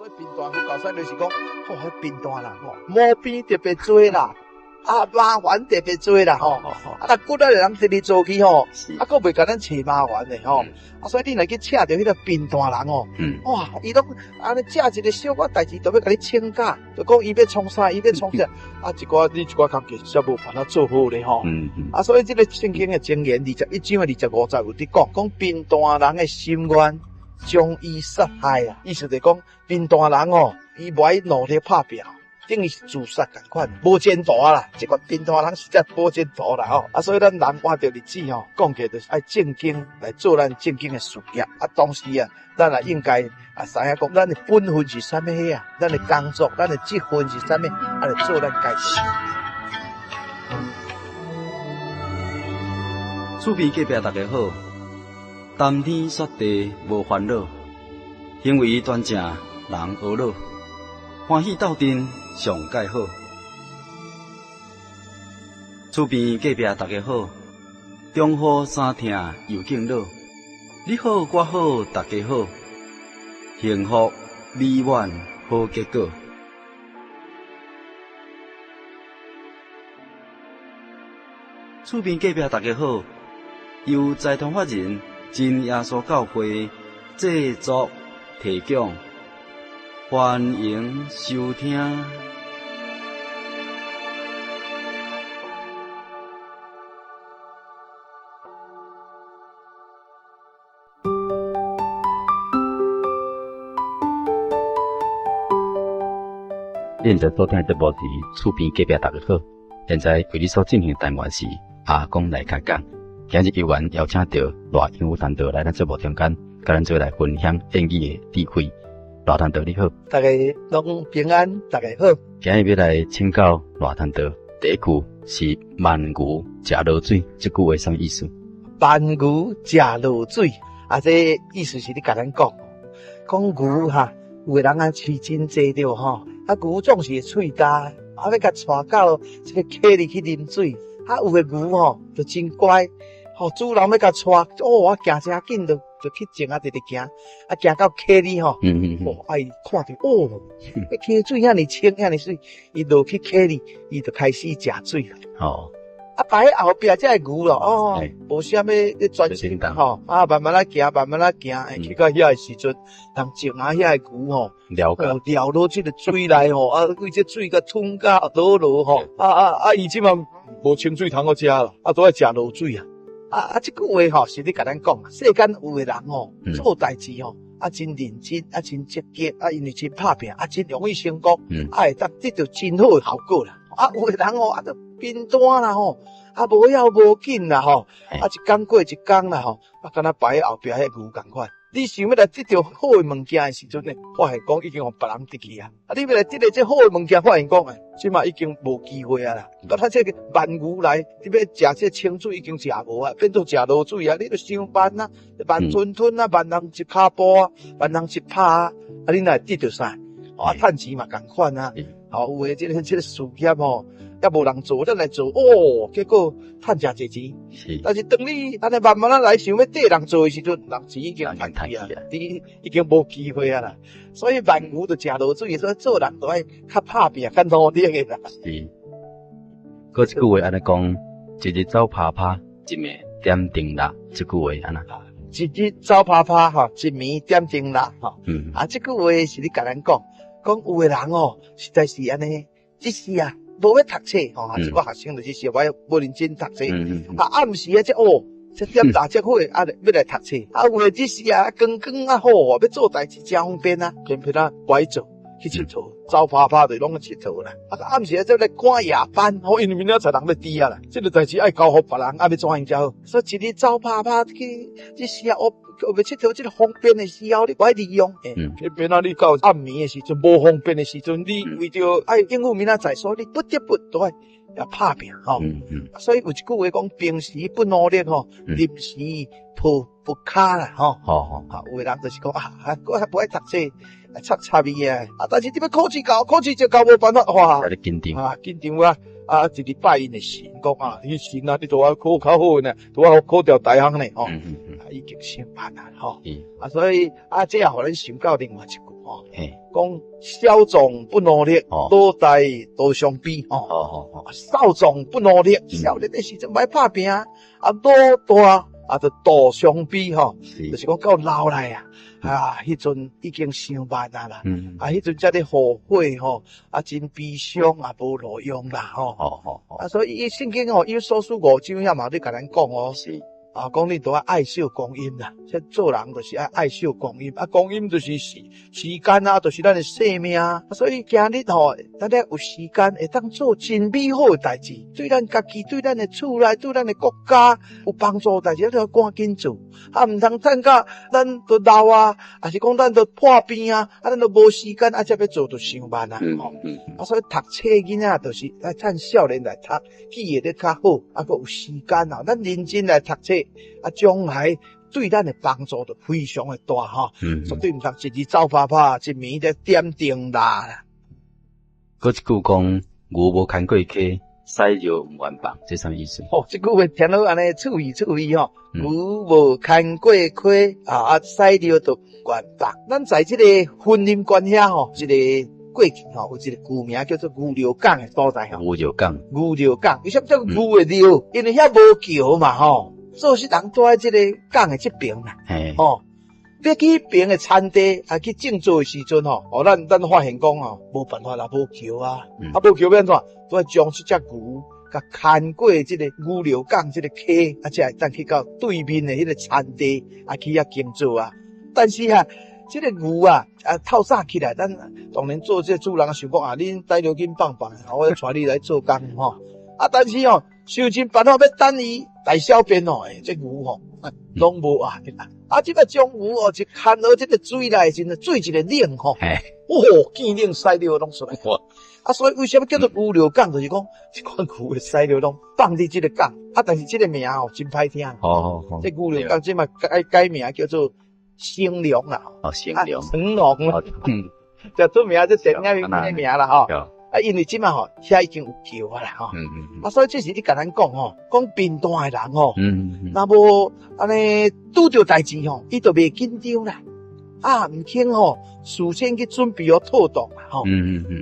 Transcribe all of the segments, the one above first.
所以貧惰佛教說就是講，吼，彼貧惰人吼，毛病特別濟啦，啊，麻煩特別濟啦，吼。啊，若骨力的人直直做去吼，啊，閣袂共咱揣麻煩的吼。啊，所以你若去請著彼個貧惰人吼，哇，伊攏按呢食一个小可代誌，就欲共你請假，就講伊欲創啥，伊欲創啥，啊，一寡你一寡工課才無辦法做好咧吼。啊，所以這个聖經的箴言21章的25節有佇講，講貧惰人的心願將伊殺害啊，意思就是講貧惰人哦，伊無愛努力拍拚，等於是自殺仝款，無前途啦。這款貧惰人實在無前途啦吼。啊，所以咱人活著日子吼，講起來就是愛正經來做咱正經的事業。啊，同時啊，咱也應該啊知影講，咱的本分是啥物啊？咱的工作，咱的職分是啥物？啊，來做咱該做。厝邊隔壁大家好，談天說地無煩惱，行為端正人呵咾，歡喜鬥陣上蓋好。厝邊隔壁大家好，中雨衫疼又敬老，你好我好大家好，幸福美滿好結果。厝邊隔壁大家好，由財團法人真耶穌教會製作提供，歡迎收聽。你現在所聽的節目是厝邊隔壁大家好，現在為你所進行的單元是阿公來開講。今日有緣邀請到賴英武傳道來咱節目中間，佮咱做來分享言語的智慧。賴傳道你好，大家攏平安，大家好。今日欲來請教賴傳道，第一句是慢牛食濁水，這句話啥物意思？慢牛食濁水，啊，這意思是咧共咱講，講牛哈，有的人啊飼真濟著吼，啊牛總是會喙焦，啊欲共帶到這个溪裡去啉水，啊有的牛吼就真乖，吼主人欲共帶，哦我行誠緊就就去前仔直直行，啊行到溪裡吼，哦啊伊看著哦，彼溪水遐爾清遐爾媠，伊落去溪裡，伊就開始食水啦。啊，排喺後壁這个牛咯，哦，無啥物咧專心吼，啊，慢慢仔行，慢慢仔行，會去到遐个時陣，人種啊遐个牛吼，尿落這个水內吼，啊，為這水共吞甲落落吼，啊啊啊，伊這馬無清水通好食啦，啊，都愛食濁水啊。啊啊，這句話吼是咧共咱講，世間有的人吼，做代誌吼，啊，真認真，啊，真積極，啊，因為真拍拚，啊，真容易成功，啊，會當得著真好的效果啦。啊，有的人吼，啊，就貧惰啦吼，啊，無要無緊啦吼，啊，一工過一工啦吼，啊，敢若排佇後壁彼牛仝款。你想欲來得著好的物件的時陣呢，發現講已經予別人得去啊。啊，你欲來得著這好的物件，發現講欸，這馬已經無機會啊啦。啊，他這個慢牛來，你欲食這清水已經食無啊，變做食濁水啊。你著傷慢啊，慢吞吞啊，慢人一跤步啊，慢人一拍啊，啊，你哪會得著啥？啊，趁錢嘛仝款啊。吼，有的這個事業吼，猶無人做，咱來做哦，結果趁誠濟錢。但是當你按呢慢慢仔來想欲綴人做的時陣，人錢已經趁去啊，你已經無機會啊啦。所以慢牛就食濁水，所以做人都愛較拍拚、較努力的啦。是。閣這句話按呢講，一日走趴趴，一暝點燈蠟，這句話按怎？一日走趴趴吼，一暝點燈蠟吼。啊，這句話是咧共咱講。講有的人哦，實在是按呢，這時啊，無欲讀冊吼，一寡學生就是小可無認真讀冊，啊暗時啊，這哦，這點蠟燭火啊，欲來讀冊，啊有的這時啊，光光啊好，欲做代誌誠方便啊，偏偏啊無愛做，去𨑨迌，走趴趴就攏去𨑨迌啦。啊暗時啊，這來趕夜班，吼，因為明仔載人欲遲啊啦，這個代誌愛交予別人，啊欲怎樣才好？所以一日走趴趴去，這時啊，哦。欲𨑨迌這个方便的時候，你無愛利用。偏偏啊，你到暗暝的時陣，無方便的時陣，你為著愛應付明仔載，所以你不得不都愛也拍拚吼。所以有一句話講：平時不努力吼，臨時抱佛跤啦吼。啊，有的人就是講啊，我較無愛讀冊，插插伊啊。啊，但是你欲考試到，考試就到無辦法哇。緊張啊，緊張啊！啊，一直拜𪜶的神，講啊，你神啊，你予我考較好呢，予我考著大學呢，吼，啊，已經上班啊，吼，啊，所以啊，這也予咱想到另外一句吼，吼，講少壯不努力，老大徒傷悲吼。少壯不努力，少年的時陣無愛拍拚，啊老大啊就徒傷悲吼，就是講到老來啊，啊彼陣已經傷慢啊啦，啊彼陣才咧後悔吼，啊真悲傷啊無路用啦吼。啊所以伊聖經吼，以弗所書五章遐嘛咧共咱講哦。啊，講你都愛愛惜光陰啦，這做人就是愛愛惜光陰，啊，光陰就是時間啊，就是咱的生命啊。所以今日吼，咱咧有時間會當做真美好的代誌，對咱家己、對咱的厝內、對咱的國家有幫助的代誌，咱要趕緊做，啊，毋通等到咱都老啊，抑是講咱都破病啊，啊，咱都無時間，啊，才欲做就傷慢啊。啊，所以讀冊囡仔就是愛趁少年來讀，記會得較好，啊，閣有時間啊，咱認真來讀冊。啊，將來對咱的幫助就非常的大吼。絕對毋通一日走趴趴，一暝咧點燈啦。閣一句講，牛無牽過溪，屎尿毋願放，這啥物意思？哦，這句話聽落按呢趣味趣味吼。牛無牽過溪，啊，屎尿都毋願放。咱在這個雲林縣遐吼，這個過去吼，有一個舊名叫做牛尿港的所在吼。牛尿港。牛尿港，為啥物叫牛的尿？因為遐無橋嘛吼。做事人住佇這個港的這爿啦，吼，欲去彼爿的田地啊去種作的時陣吼，哦，咱發現講吼，無辦法啦，無橋啊，啊無橋欲按怎？都愛將這隻牛共牽過這個牛尿港這個溪，啊，才會當去到對面的彼個田地啊去遐耕作啊。但是啊，這個牛啊，啊透早起來，咱當然做這個主人想講啊，恁帶尿緊放放，我帶你來做工吼。啊，但是吼，想盡辦法欲等伊大小便吼，欸，這牛吼，攏無愛啦。啊，這擺將牛哦，一牽落這個水內時陣，水一个冷吼，哦，見冷屎尿攏出來。啊，所以為啥物叫做牛尿港？就是講這款牛的屎尿攏放佇這個港。啊，但是這個名哦，真歹聽。這牛尿港這擺改改名叫做成龍啦。哦，成龍。成龍。這出名這電影的名啦吼。啊，因為這擺吼，遐已經有橋啊啦吼。啊，所以這是你共咱講吼，講貧惰的人吼，若無按呢拄著代誌吼，伊就袂緊張啦。啊，毋肯吼，事先去準備好妥當啦吼。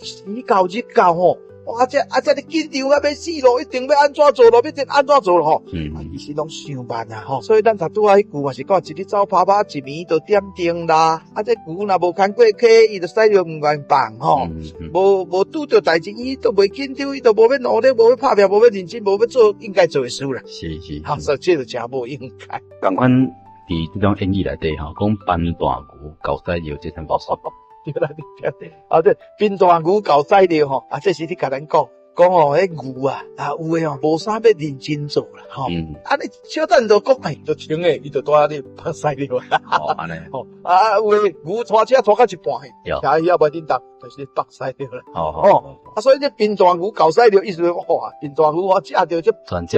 時到日到吼，哇！這啊這你緊張甲欲死咯，一定欲按怎做咯，欲按怎做咯吼。啊，其實攏傷慢啊吼。所以咱頭拄仔彼句嘛是講，一日走趴趴，一暝就點燈啦。啊，這牛若無牽過溪，伊就屎尿毋願放吼。無無拄著代誌，伊都袂緊張，伊都無欲努力，無欲拍拚，無欲認真，無欲做應該做的事啦。好，所以這就誠無應該。仝款佇這種諺語內底吼，講貧惰牛猴屎尿，這啥物意思？對啦，對對。啊，對，貧惰牛猴屎尿吼，啊，這是你共咱講。講哦，彼牛啊，啊有的哦，無啥欲認真做啦，吼。啊，你小等就講，哎，就穿的，伊就蹛遐咧放屎尿啊。哦，按呢。吼，啊，有的牛拖車拖到一半，徛佇遐無振動，就是放屎尿啦。哦。啊，所以這貧惰牛猴屎尿，意思哇，貧惰牛我食著這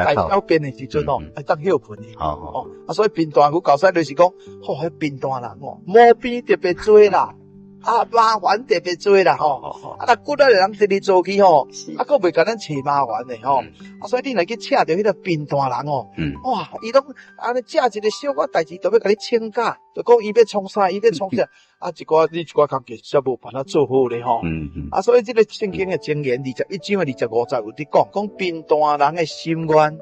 大小便的時陣哦，會當歇睏去。哦。啊，所以貧惰牛猴屎尿是講，吼，彼貧惰人哦，毛病特別濟啦。啊，麻煩特別濟啦吼！啊，若骨力的人直直做去吼，啊，閣袂共咱揣麻煩的吼。啊，所以你若去請著彼個貧惰人吼，哇，伊攏按呢食一个小可代誌，就欲共你請假，就講伊欲創啥，伊欲創啥，啊，一寡你一寡工課才無辦法做好咧吼。啊，所以這個聖經的箴言21章的25節有佇講，講貧惰人的心願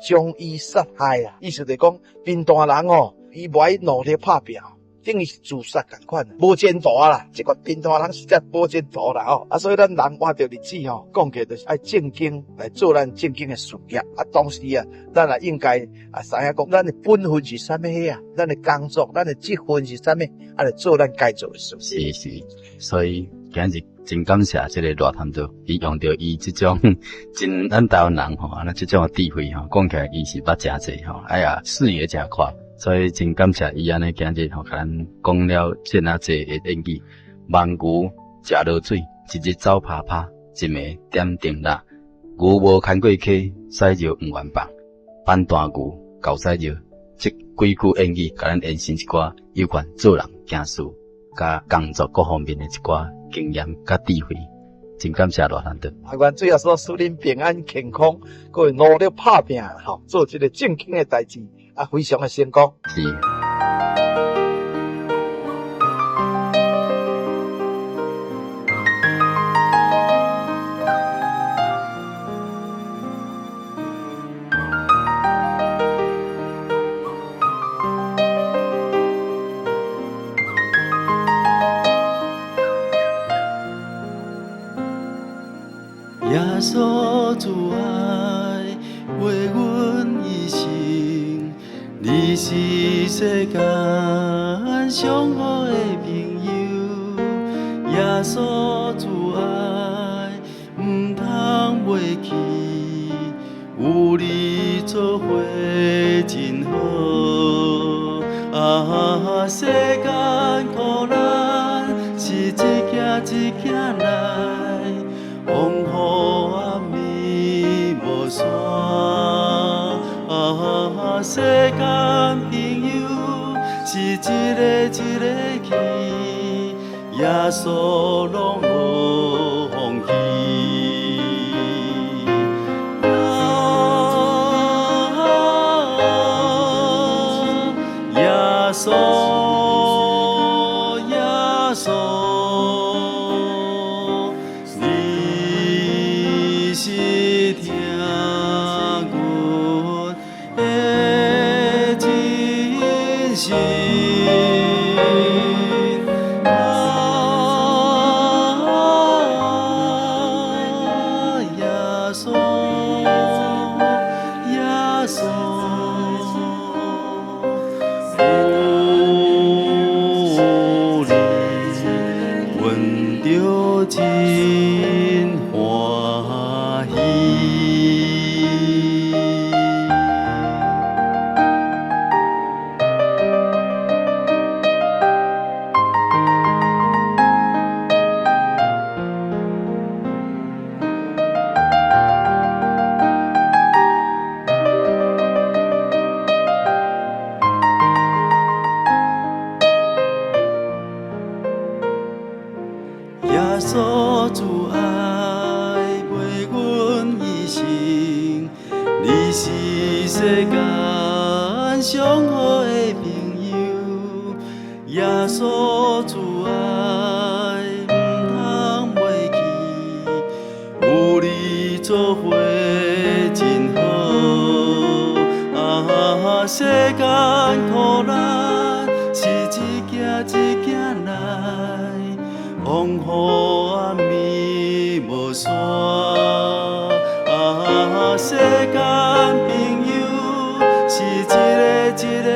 將伊殺害啊，意思就是講貧惰人吼，伊無愛努力拍拚。等於是自殺仝款，無前途啊啦！這款貧惰人實在無前途啦吼！啊，所以咱人活著日子吼，講起來就是愛正經來做咱正經的事業。啊，同時啊，咱也應該啊知影講，咱的本分是啥物啊？咱的工作，咱的職分是啥物？啊，來做咱該做的事。是是，所以今日真感謝這個賴傳道，伊用著伊這種真咱台灣人吼，按呢這種的智慧吼，講起來伊是捌誠濟吼，哎呀，視野誠闊。所以真感謝伊按呢今日吼，共咱講了這爾濟的諺語。盲牛食落水，一日走趴趴，一暝點燈蠟。牛無牽過溪，屎尿毋願放。貧惰牛猴屎尿，這幾句諺語，共咱延伸一寡有關做人行事、佮工作各方面的一寡經驗佮智慧。真感謝賴傳道。啊，願主耶穌賜恁平安健康，閣會努力拍拚，吼，做這个正經的代誌。啊，非常的成功。是。穌主愛陪阮一生，你是世間上好的朋友。耶穌主愛毋通袂記，有你做伙真好。啊，世間苦難是一行一行來，風雨暗暝無散。啊，世間朋友是一个一个去，耶穌攏無放棄。啊，耶穌，耶穌，你是疼阮的真神。啊，耶穌，耶穌，有你，阮就真歡喜。耶穌主愛陪阮一生，你是世間上好的朋友。耶穌主愛毋通袂記，有你做伙真好。啊，世間苦難是一行一行來，風雨暗暝無散。啊，世間朋友是一个一个